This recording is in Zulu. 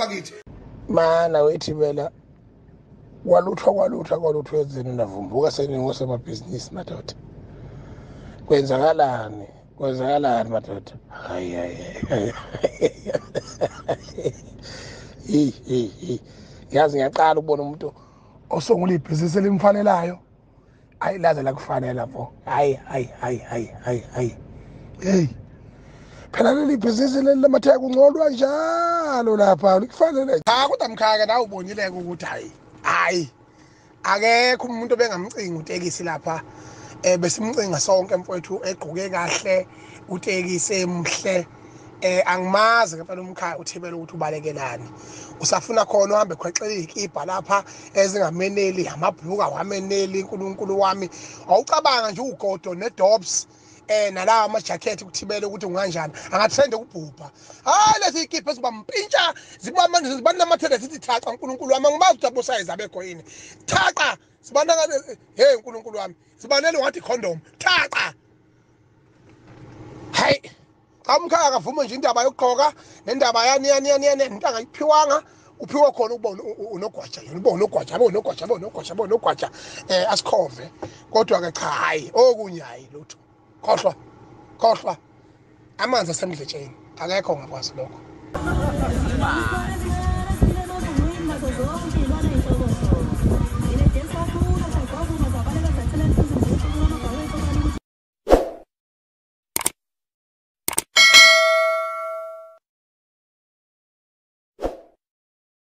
Bakithi mana weThibela, kwalutho kwalutho kwalutho enzeni navumbuka seningosomabhizinisi madoda. Kwenzakalani? Kwenzakalani madoda? Hayi hayi. Hey hey hey. Yazi ngiyaqala ukubona umuntu osungula ibhizinisi elimfanelayo. Hayi laze lakufanela mfo. Hayi hayi hayi hayi hayi hayi. Hey. Phela leli bhizinisi leli lamatheka kungcolwa njalo lapha likufanele. Cha kodwa mkhaya nawe ubonile ukuthi hayi hayi akekho umuntu obengamcinga utekisi lapha, besimcinga sonke mfowethu, egqoke kahle utekisi emhle. Angimazi ngempela umkhaya uThibela ukuthi ubalekelani, usafuna khona uhambe khwexela izikibha lapha ezingameneli, amabhluka awameneli. uNkulunkulu wami, awucabanga nje ugodo nedobs nalawa ama-jacket kuThibela ukuthi unganjani, angatrend ukubhubha. Hayi lezi ikipha zibampintsha zibanamathele zithi thaqa. uNkulunkulu wami, angibazi ukuthi abosayizi abekho yini. Thaqa sibana, hey uNkulunkulu wami, sibanele ngathi condom thaqa. Hayi cha, umkhaya akavume nje indaba yokugqoka nendaba yani yani yani yani, into angayiphiwanga uphiwe khona ukubona unogwaja yena, ubona unogwaja, abe unogwaja, abe unogwaja, abe unogwaja, asikhove. Kodwa ke cha, hayi okunye hayi lutho, khohlwa khohlwa, amanzi asemdletsheni akekho ongakwazi lokho.